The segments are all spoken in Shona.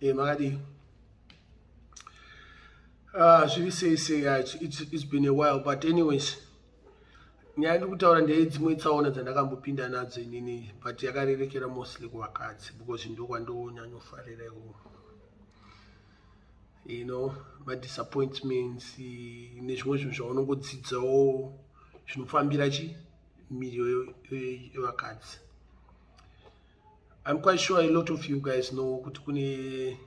Eh, makadii? Ah, zviri sei sei, ah, it's been a while, but anyways, nyaya ndiri kutaura ndeyedzimwe tsaona dzandakambopinda nadzo inini, but yakarerekera mostly kuvakadzi because ndokwandonyanyofarira ikoko. You know, madisappointments nezvimwe zvinhu zvaunongodzidzawo zvinofambira chi miriyo yevakadzi. I'm quite sure a lot of you guys know kuti kune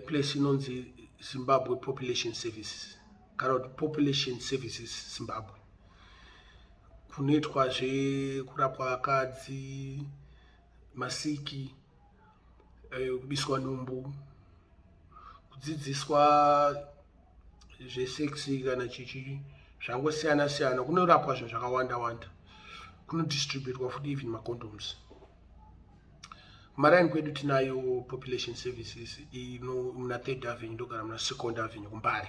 place inonzi Zimbabwe Population Services kana kuti Population Services Zimbabwe, kunoitwa zvekurapwa vakadzi, masiki, kubiswa nhumbu, kudzidziswa zvesex kana chichi zvangosiyana siyana. Kunorapwa zvinhu zvakawanda wanda, kunodistributwa futi even macondoms. Kumaraini kwedu tinayo Population Services ino muna Third Avenue, ndogara muna Second Avenue kuMbare.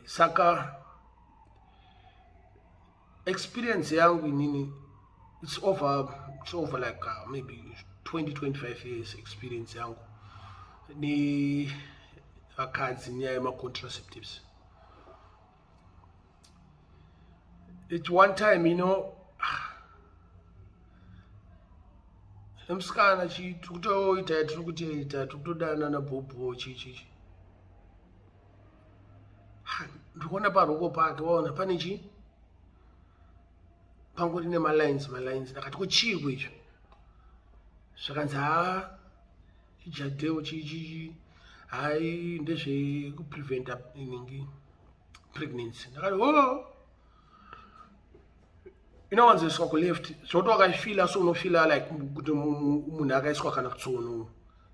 Saka experience yangu inini, it's over like maybe 20 25 years experience yangu nevakadzi, nyaya yemacontraceptives. At one time, nemusikana chi tiri kutoita yatiri kutoita, tiri kutodanana bhobho, chichichi, ndikuona paroko pake, waona pane chi pangori nemalines malines. Ndakati, "Ko chiiko icho?" Zvakanzi, "Ha, iJadelle, chichichi, hai, ndezvekupreventa inhingi, pregnancy." Ndakati, "Oh." Inowanzoiswa kuleft, zvokuti wakaifila so unofila like kuti munhu akaiswa kana tsono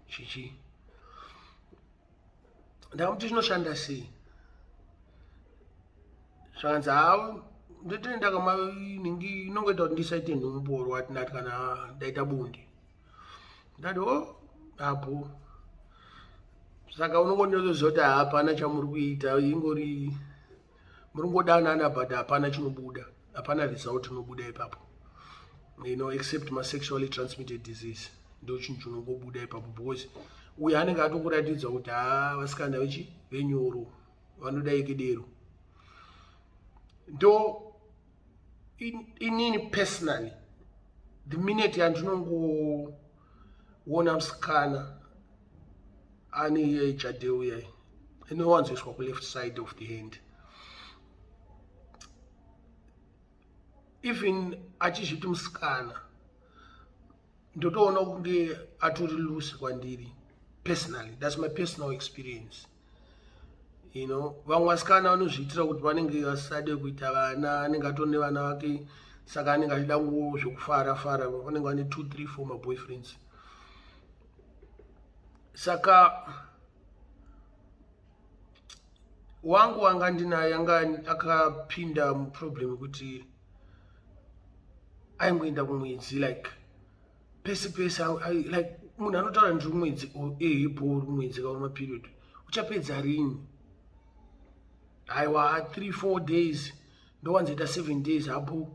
chichi. Ndakamuti, "Chinoshanda sei?" Zvakanzi, "Ha, nditoenda kamaningi, inongoita kuti ndisaite nhumbu or what not kana ndaita bonde." Ndati, "O, apo." Saka unongonyotoziva kuti hapana chamuri kuita, ingori muri ngodanana, but hapana chinobuda, hapana result inobuda ipapo, except masexually transmitted disease, ndo chinhu chinongobuda ipapo, because uyo anenge atokuratidza kuti ha, vasikana vechi venyoro vanoda ikedero. Ndo inini personally, the minute yandinongoona musikana ane Jadelle yai inowanzoiswa kuleft side of the hand, even achizviti musikana, ndotoona kunge atori loose kwandiri personally. That's my personal experience. Vamwe vasikana vanozviitira kuti vanenge vasade kuita vana, anenge atori nevana vake, saka anenge achida ngo zvekufara fara, vanenge vane 2 3 4 maboyfriends. Saka wangu wanga ndinaye anga akapinda muproblem yekuti aingoenda kumwedzi like pese pese, like munhu anotaura, "Ndiri kumwedzi." Ehipo, uri kumwedzi kauri maperiod, uchapedza rini? Aiwa, 3 4 days, ndowanzoita 7 days hapo.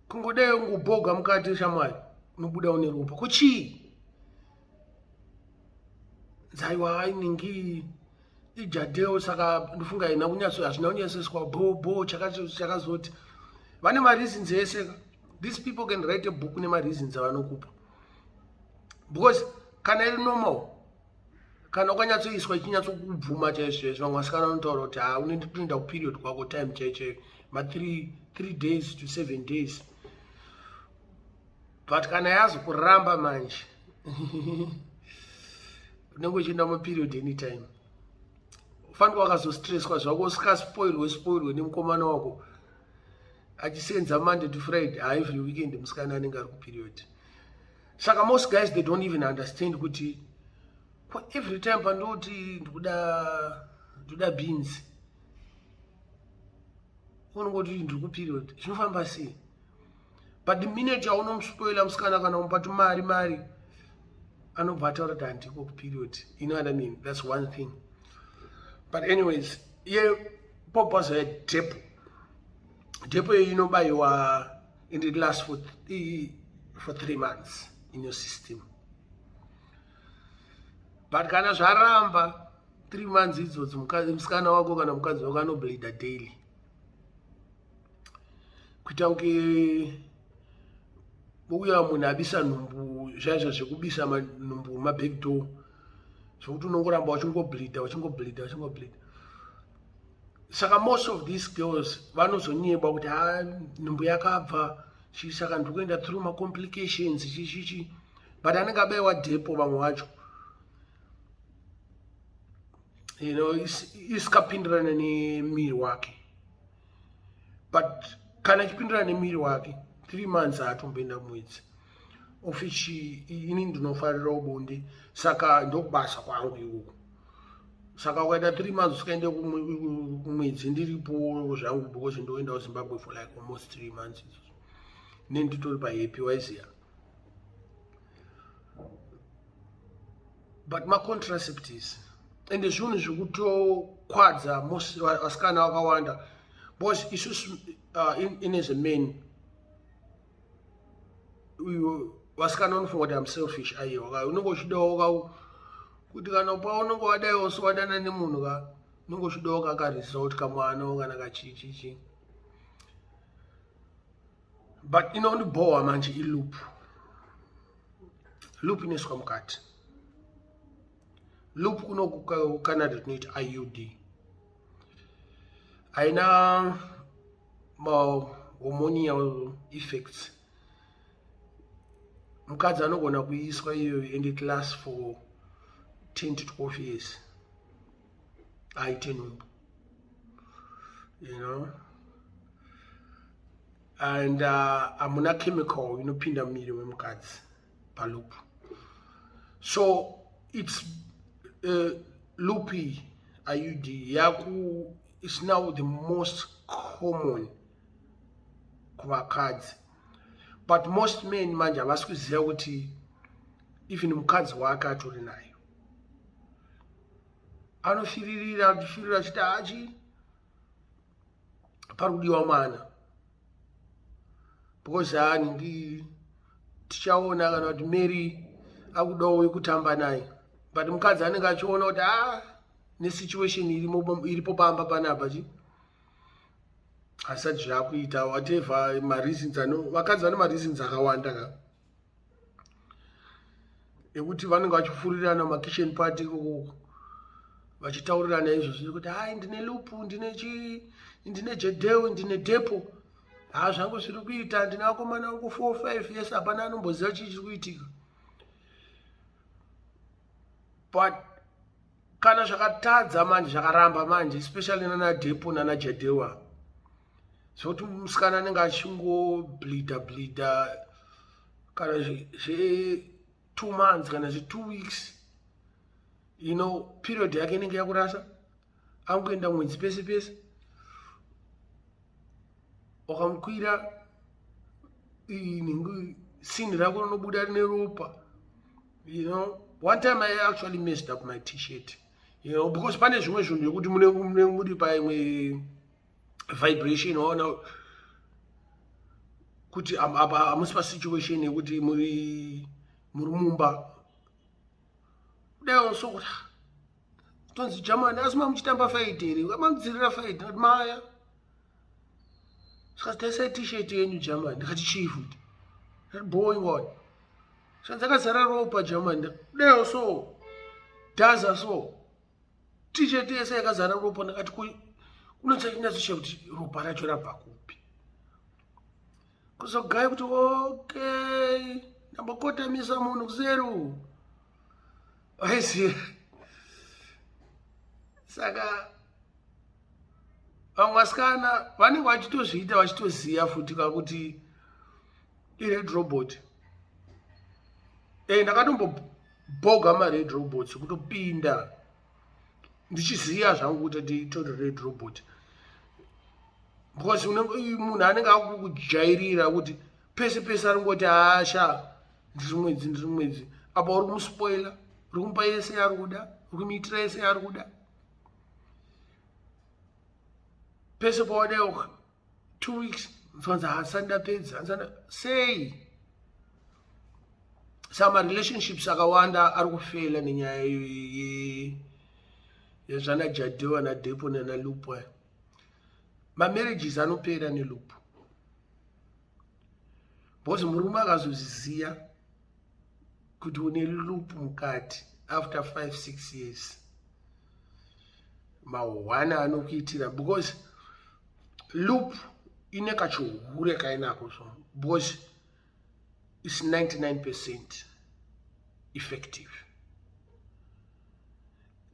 Kungodai ungobhoga mukati, shamwari, unobuda une ropa, kuchii? Dzaiwa, inhingi, iJadelle, saka ndofunga haina kunyatso, hazvina kunyatsoiswa bo chakazoti vane mareasons ese. These people can write a book nemareasons avanokupa, because kana iri normal, kana ukanyatsoiswa ichinyatsokubvuma chaizvo chaizvo, vamwe vasikana vanotaura kuti, "Ha, unoenda kuperiod kwako time chaiyo chaiyo, ma3 days to 7 days." But kana yazokuramba manje, unenge uchienda muperiod anytime. Ufanirwa wakazostresswa zvako, usikaspoilwe spoilwe nemukomana wako achisenza Monday to Friday. Ha, every weekend musikana anenge ari kuperiod. Saka most guys, they don't even understand kuti every time pandoti ndikuda beans, unongoti, "Ndiri kuperiod." Zvinofamba sei? But the minute yaunomuspoila musikana, kana umupati mari mari, anobva ataura kuti, "Handiko kuperiod." You know what I mean? That's one thing. But anyways, ye popazo yeDepo, Depo iyi inobayiwa, And it lasts for 3 months in your system. But kana zvaramba 3 months idzodzo, musikana wako kana mukadzi wako anobleeda daily, kuita kunge uya munhu abisa nhumbu, zvaizva zvekubisa nhumbu mabackdoor, zvokuti unongoramba uchingobleeda, uchingobleeda, uchingobleeda. Saka most of these girls vanozonyeba kuti, "Ha, nhumbu yakabva chii, saka ndiri kuenda through macomplications, chichichi." But anenge abayiwa Depo vamwe vacho, isikapindirana nemiri wake. But kana ichipindirana nemiri wake, 3 months haatomboenda mwedzi ofichi. Ini ndinofarirawo bonde, saka ndokubasa kwangu ikoko. Saka ukaita 3 months usikaende kumwedzi, ndiripo zvangu, because ndoenda kuZimbabwe for like almost 3 months, nenditori pahappy, waiziya. But macontraceptives, ende zvinhu zvekutokwadza vasikana vakawanda, because isusu in as a man, vasikana vanofunga kuti am selfish. Aiwa, unenge uchidawo kuti kana paunenge wadaiwo so wadana nemunhu ka, unenge uchidawo kakaresult kamwana kana kachichichi. But inondibhowa manje iloop. Loop inoiswa mukati, loop kuno kuCanada tinoita IUD, haina mahormonial effects. Mukadzi anogona kuiswa iyoyo and it lasts for 10 to 12 years, aite nhumbu and hamuna chemical inopinda mumiri wemukadzi paloop. So it's loop IUD yaku is now the most common kuvakadzi. But most men manje havasi kuziva kuti even mukadzi wake atori nayo. Anofiririra, achifirira, achiti hachi pari kudiwa mwana, because haningi tichaona kana kuti Mary akudawo wekutamba naye. But mukadzi anenge achiona kuti a nesituation iripo pamba panapa chi hasati zvakuita, whatever mareasons ano. Vakadzi vane mareasons akawanda ka, ekuti vanenge vachifurirana makitchen party ikokoko, vachitaurirana izvozvo kuti, "Hai, ndine loop, ndine chi, ndine Jadelle, ndine Depo, ha, zvangu zviri kuita, ndine vakomana vangu 4, 5 years, hapana anomboziva chii chiri kuitika." But kana zvakatadza manje, zvakaramba manje, especially nana Depo nana Jadelle, zvokuti musikana anenge achingobleeda bleeda kana zve2 months kana zve2 weeks, period yake inenge yakurasa, angoenda mwedzi pese pese. Wakamukwira, sini rako rinobuda rine ropa. One time I actually messed up my T-shirt, because pane zvimwe zvinhu zvekuti mune muri paimwe vibration, waona kuti apa hamusi pasituation yekuti muri mumba. Kudaiwo so kuti tonzi Germany, asi mamuchitamba fight here? Mamudzirira fight nati maya. Saka taisai T-shirt yenyu, Germany. Ndikati, "Chii futi?" Ndati, "Boing on." Saka dzakazara ropa, Germany. Kudaiwo so dhaza so T-shirt yese yakazara ropa. Ndakati, "Kunochinyatsosha kuti ropa racho rabva kupi?" Kuzogaya kuti, okay, ndambokotamisa munhu kuseri, waiziva. Saka vamwe vasikana vanenge vachitozviita vachitoziva futi kakuti ired robot. Ndakatombobhoga mared robots, kutopinda ndichiziva zvangu kuti nditori red robot, because munhu anenge akukujairira kuti pese pese aringoti, "Hasha, ndiri mwedzi, ndiri mwedzi." Apa uri kumuspoila, uri kumupa yese yaari kuda, uri kumuitira yese yaari kuda. Pese pawadai 2 weeks Mufanzi haasati ndapedza, sei? Saka marelationships akawanda ari kufela nenyaya yezvana Jadeo ana Depo nana Lupo. Mamarriages anopera nelupo because murume akazozviziva kuti une loop mukati after 5 6 years, mahwana anokuitira, because loop ine kachihure kainako so, because it's 99% effective.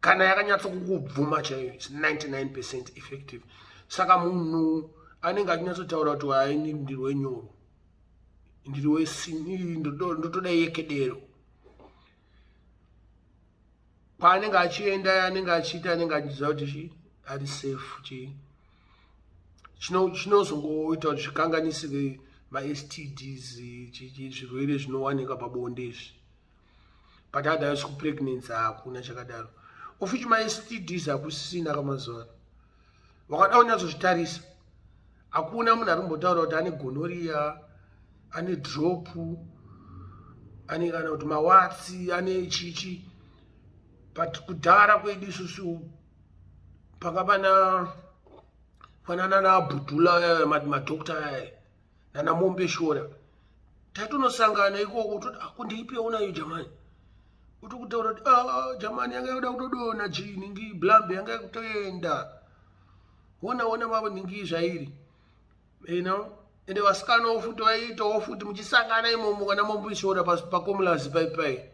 Kana yakanyatso kukubvuma chaiyo, it's 99% effective. Saka munhu anenge achinyatsotaura kuti haini ndiri wenyoro, ndiri wesini, ndotoda yekedero. Kwaanenge achienda, anenge achiita, anenge achiziva kuti chi ari safe. Chi chinozongoita kuti zvikanganisire maSTDs, zvirwere zvinowanika pabonde izvi, but otherwise kupregnancy hakuna chakadaro. Of which maSTDs hakusisina kamazuva ano. Wakada kunyatsozvitarisa, hakuna munhu ari kumbotaura kuti ane gonorrhea, ane drop, ane kana kuti mawarts, ane chichi. But kudhara kwedu isusu panga pana fanana naAbhudhula, madhokta aya nana Mombeshora, taitonosangana ikoko. Toti akundiipewo nayo jamani, uti kutaura kuti ah, jamani yanga yakuda kutodona chii, ningi blambe yanga yakutoenda, ona ona mavo ningi zvairi. Ende vasikanawo futi vaiitawo futi, muchisangana imomo kana Mombeshora pakomulazi paipai.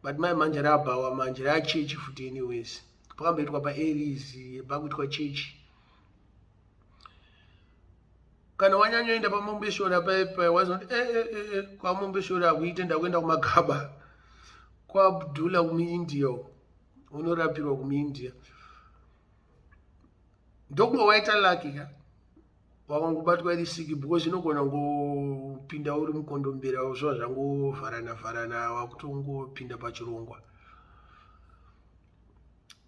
But mai manje rabhawa, manje rachechi futi. Anyways, pakamboitwa paAries, pakuitwa chechi. Kana wanyanyoenda paMombeshora paipai, wazoti e e e e kwaMombeshora hakuite, ndakuenda kumagaba kwaAbdullah kumuIndia, unorapirwa kumuIndia. Ndokunge waita lucky ka, wakangobatwa iri siki, because inogona ngopinda uri mukondombera, zviva zvangovharana vharana, wakutongopinda pachirongwa.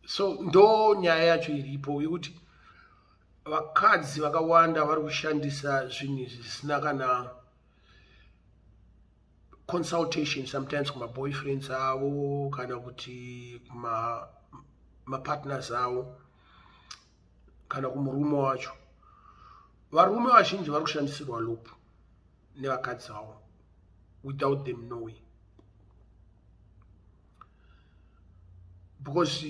So ndo nyaya yacho iripo yekuti vakadzi vakawanda vari kushandisa zvinhu izvi zvisina kana consultation, sometimes kumaboyfriends avo kana kuti kumapartners avo kana kumurume wacho. Varume vazhinji vari kushandisirwa loop nevakadzi vavo without them knowing, because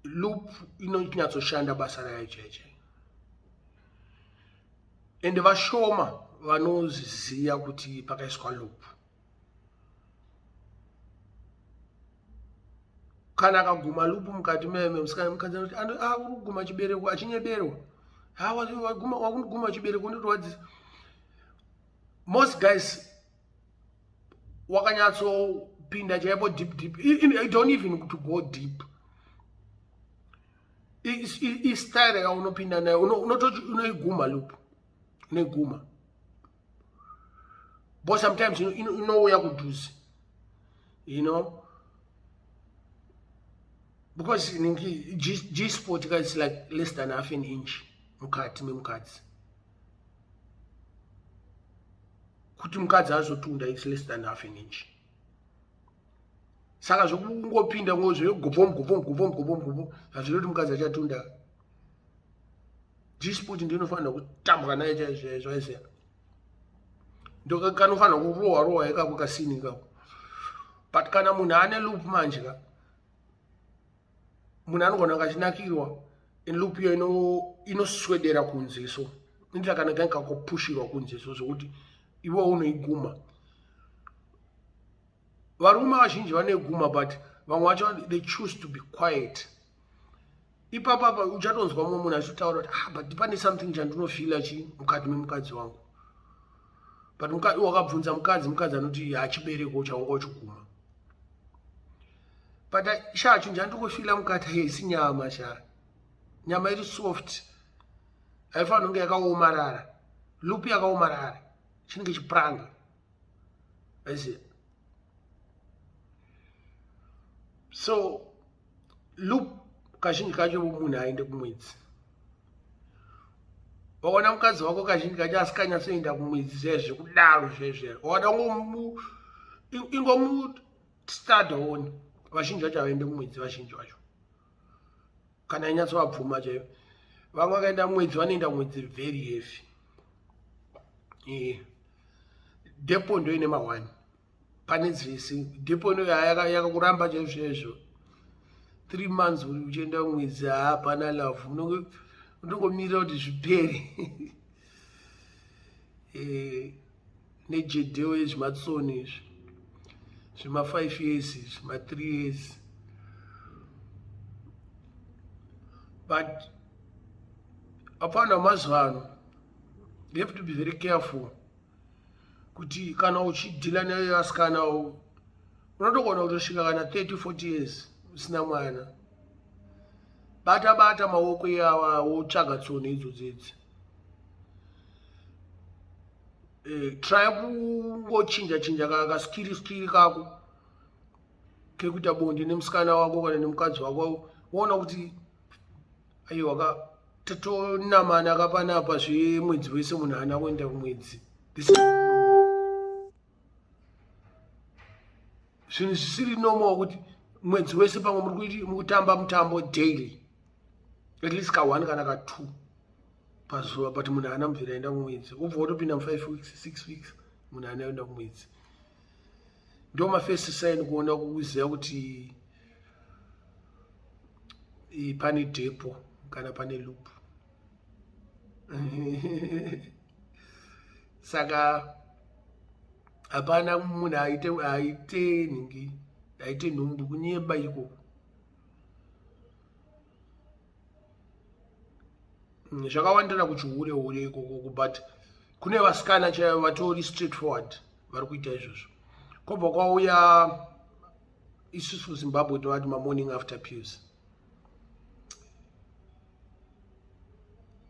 loop inonyatsoshanda basa rayo chaichai, ende vashoma vanozviziva kuti pakaiswa loop. Kana akaguma loop mukati meme musikana, mukadzi anoti ah, uri kuguma chibereko, achinyeberwa, wakuguma chibereko, unotorwadzisa. Most guys wakanyatsopinda chaipo deep deep, I don't even to go deep, istyle yaunopinda nayo, unoiguma loop, unoiguma, but sometimes inouya kudhuze, because ningi G spot is like less than half an inch mukati memukadzi. Kuti mukadzi azotunda is less than half an inch. Saka zvokungopinda zvegopom gopom gopom gopom gopom hazviri kuti mukadzi achatunda. G spot ndiyo inofanira kutambwa nayo chaizvo zvaiziya, ndokanofanira kurohwa rohwa ikako kasini ikako. But kana munhu ane loop manje ka, munhu anogona kunge achinakirwa, loop iyo inoswedera kunze, so inoita kana kange kakupushirwa kunze, so zvokuti iwe unoiguma. Varume vazhinji vanoiguma, but vamwe vacho they choose to be quiet. Ipapapa uchatonzwa mumwe munhu achitotaura kuti ah, but pane something chandinofila chi mukati memukadzi wangu. But wakabvunza mukadzi, mukadzi anoti hachibereko chaunga uchiguma, but sha, chinhu chandiri kufila mukati haisi nyama sha, nyama iri soft, haifanira kunge yakaomarara. Loop yakaomarara chinenge chipranga aiziva. So loop kazhinji kacho munhu aende kumwedzi. Wakaona mukadzi wako kazhinji kacho asikanyatsoenda kumwedzi zviya zvekudaro zviya zviya, wakada ingomustadha one, vazhinji vacho havaende kumwedzi, vazhinji vacho kana inyatsovabvuma chaiyo. Vamwe vakaenda mwedzi vanoenda mwedzi very heavy. Depo ndo ine mahwani pane dzese. Depo ino yakakuramba chaizvo chaizvo, 3 months uri uchienda mwedzi, hapana love, unongomirira kuti zvipere. Nejedheo yezvimatsoni izvi zvima 5 years, zvima 3 years, but apana. Mazuva ano you have to be very careful kuti kana uchidhila nevasikana, unotogona kutosvika kana 30 40 years usina mwana. Bata bata maoko iyawa, wotsvaga tsono idzodzo idzi. Try kungochinja chinja kaskiri skiri kako kekuita bonde nemusikana wako kana nemukadzi wako, woona kuti aiwa ka, totonamana kapanapa zvemwedzi wese, munhu haana kuenda kumwedzi. Zvinhu zvisiri normal kuti mwedzi wese pamwe muri kutamba mutambo daily, at least ka1 kana ka2 pazuva, but munhu haana mubvira aenda kumwedzi. Ubva wotopinda mu5 weeks, 6 weeks, munhu haana kuenda kumwedzi. Ndo mafirst sign kuona, kuziva kuti pane depo kana pane loop. Saka hapana munhu aite aite nhingi, aite nhumbu, kunyeba ikoko. Zvakawandira kuchihure hure ikokoko, but kune vasikana chaivo vatori straight forward vari kuita izvozvo. Kwobva kwauya isusu Zimbabwe tovati mamorning after pills.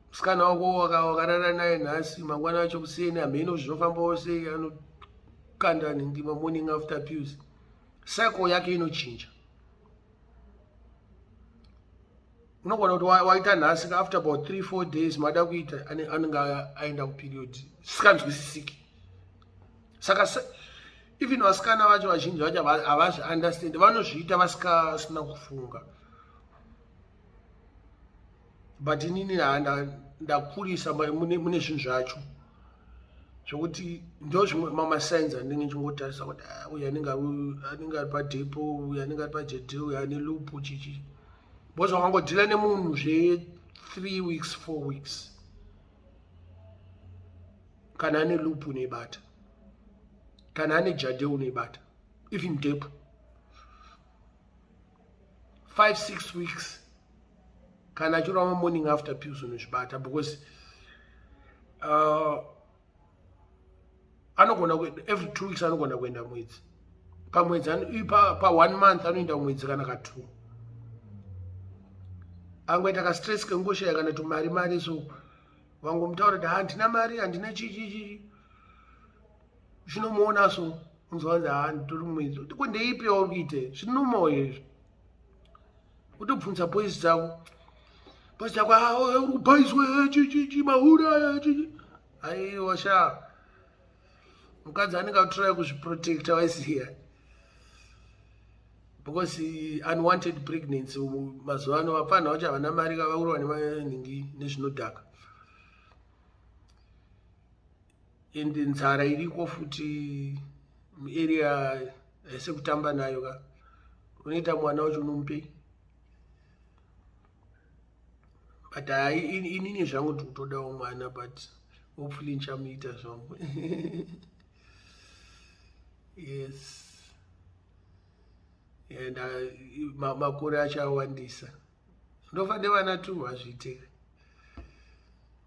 Musikana wako wakarara naye nhasi, mangwana acho kuseni, hameno zvinofambawo sei, anokanda nhingi mamorning after pills. Cycle yake inochinja. Unogona kuti waita nhasi, after about 3 4 days mada kuita, anenge aenda kuperiod, sikanzwisisiki. Saka even vasikana vacho vazhinji vacho havazviunderstand, vanozviita vasikasina kufunga. But inini ndakurisa mune zvinhu zvacho zvokuti ndo zvimwe mamasigns andinge ndichingotarisa kuti, ah, uyu anenge ari padepo, uyu anenge ari pajede, uyu ane loop, chichi, because wakangodhila nemunhu zve3 weeks, 4 weeks, kana ane loop unoibata, kana ane jade unoibata, even depo 5 6 weeks, kana achirova morning after pills unozvibata, because anogona every 2 weeks anogona kuenda mwedzi, pamwedzi pa one month anoenda mwedzi kana ka2. Angoita kastress kengoshaya kana tumari mari, so vangomutaura kuti handina mari, handina chichichi, zvinomuona so unzwanzi, ha, nditori mwedzi ko ndeipi yauri kuita? Zvinomawo izvi. Utobvunza boys dzako, boys dzako, ah, uri kubhaiswa, chichichi, maura, chichi. Aiwa sha, mukadzi anenge atraya kuzviprotecta, waiziya, because unwanted pregnancy mazuva ano vapfanha vacho havana mari, kavaurwa nemaningi nezvinodhaka, and nzara iriko futi muarea, haisi kutamba nayo ka. Unoita mwana wacho unomupei? But hai, inini zvangu ndikutodawo mwana, but hopefully ndichamuita zvangu. Yes, and makore acho awandisa, ndofa nevana tu. Hazviite,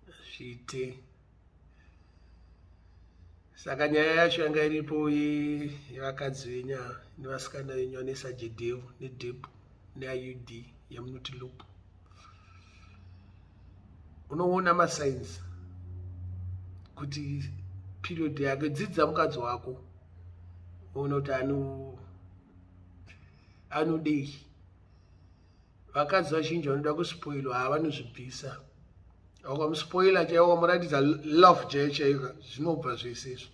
hazviite. Saka nyaya yacho yanga iripo yevakadzi venyu nevasikana venyu vanoisa jedheu nedepo neIUD yamunoti loop. Unoona masigns kuti period yake. Dzidza mukadzi wako, uona kuti anodei. Vakadzi vazhinji vanoda kuspoilwa, havanozvibvisa. Wakamuspoila chaiwo, wamuratidza love chaiyo chaiyo, zvinobva zvese izvo.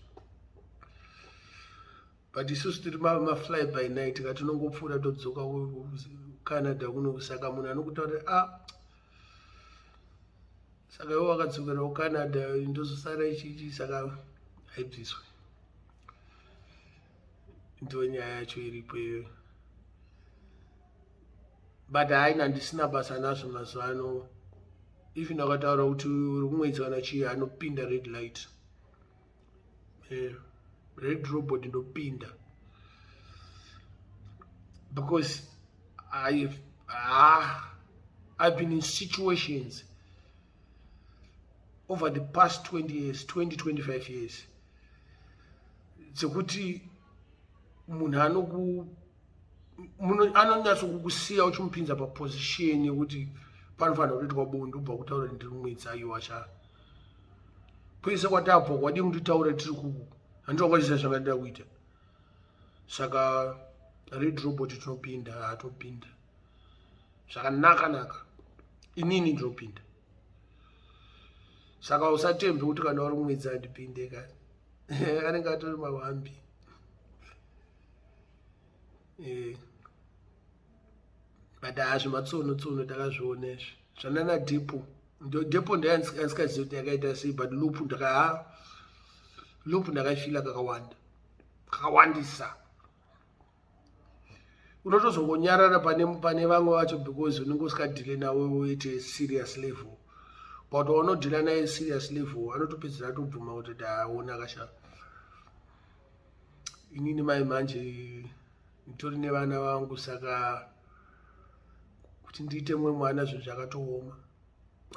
But isusu tiri mafly by night ka, tinongopfuura todzoka kuCanada kuno. Saka munhu anokutaura a ah, saka iwe wakadzokera kuCanada, ndozosara ichichi, saka haibviswe. Ndo nyaya yacho iripo iyoyo. But haina, handisina basa nazvo mazuva ano. Even akataura kuti uri kumwedzi kana chii, anopinda red light, red robot, ndopinda because I've been in situations over the past 20 years, 20 25 years, dzekuti munhu anoku anonyatsokukusiya uchimupinza paposition yekuti panofanira kutoitwa bonde, ubva kutaura kuti ndiri kumwedzi. Aiwa cha, kwese kwatabva kwadii kunditaura tiri kuku, handinongachisa zvakadida kuita. Saka red robot tinopinda, hatopinda zvakanaka naka. Inini ndinopinda, saka usatembe kuti kana uri mwedzi handipinde ka, anenge atori mawambi. But haa, zvematsono tsono takazviona izvi zvanana depo. Depo ndeandisikazivi kuti yakaita sei, but loop ndaka loop ndakaifila kakawanda, kakawandisa. Unotozongonyarara pane vamwe vacho because unenge usikadeale navo at a serious level, but waunodeala naye serious level anotopedzera atobvuma kuti daona kasha. Inini mai manje nditori nevana vangu, saka kuti ndiite mumwe mwana zvinhu zvakatooma,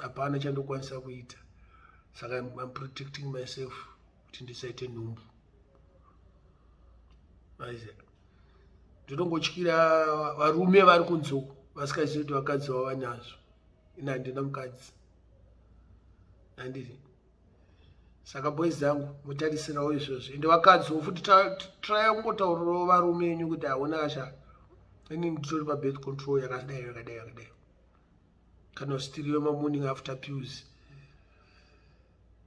hapana chandokwanisa kuita. Saka I'm protecting myself kuti ndisaite nhumbu. Aiziva, ndinongotyira varume vari kunze uku vasikazivi kuti vakadzi vavo vanazvo. Ina handina mukadzi, handiti? Saka boys dzangu, mutarisirawo izvozvo. Ende vakadziwo futi, traya kungotaurirawo varume enyu kuti hauna kasha, ini nditori pabirth control yakadai, yakadai, yakadai, kana usitiriyo mamorning after pills.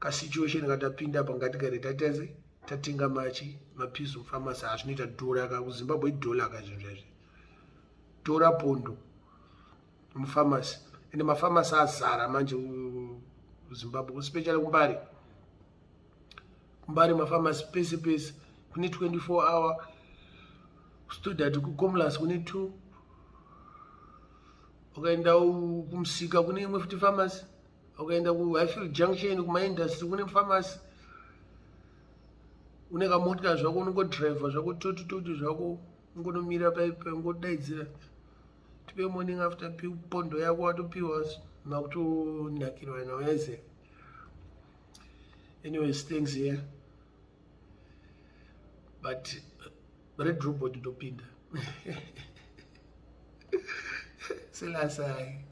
Kasituation katapinda apa, ngatigare tatese tatenga machi mapills mupharmacy. Hazvinoita dhora ka kuZimbabwe, idhola ka zvinhu zvaizvi, dhora pondo mupharmacy. Ende mapharmacy azara manje kuZimbabwe, especially kuMbare. KuMbare mapharmacy pese pese kune 24 hour. Stodart kuComlus kune two, ukaenda kumusika kune imwe futi pharmacy, ukaenda kuHighfield Junction kumaindustry kune pharmacy. Une kamotika zvako, unongodhiraivha zvako toti toti zvako, ungonomira paipa, ungodaidzira, "Tipe morning after pill," pondo yako watopiwa, makutonakirwa naweze. Anyways, things here, but red robot ndopinda selasai.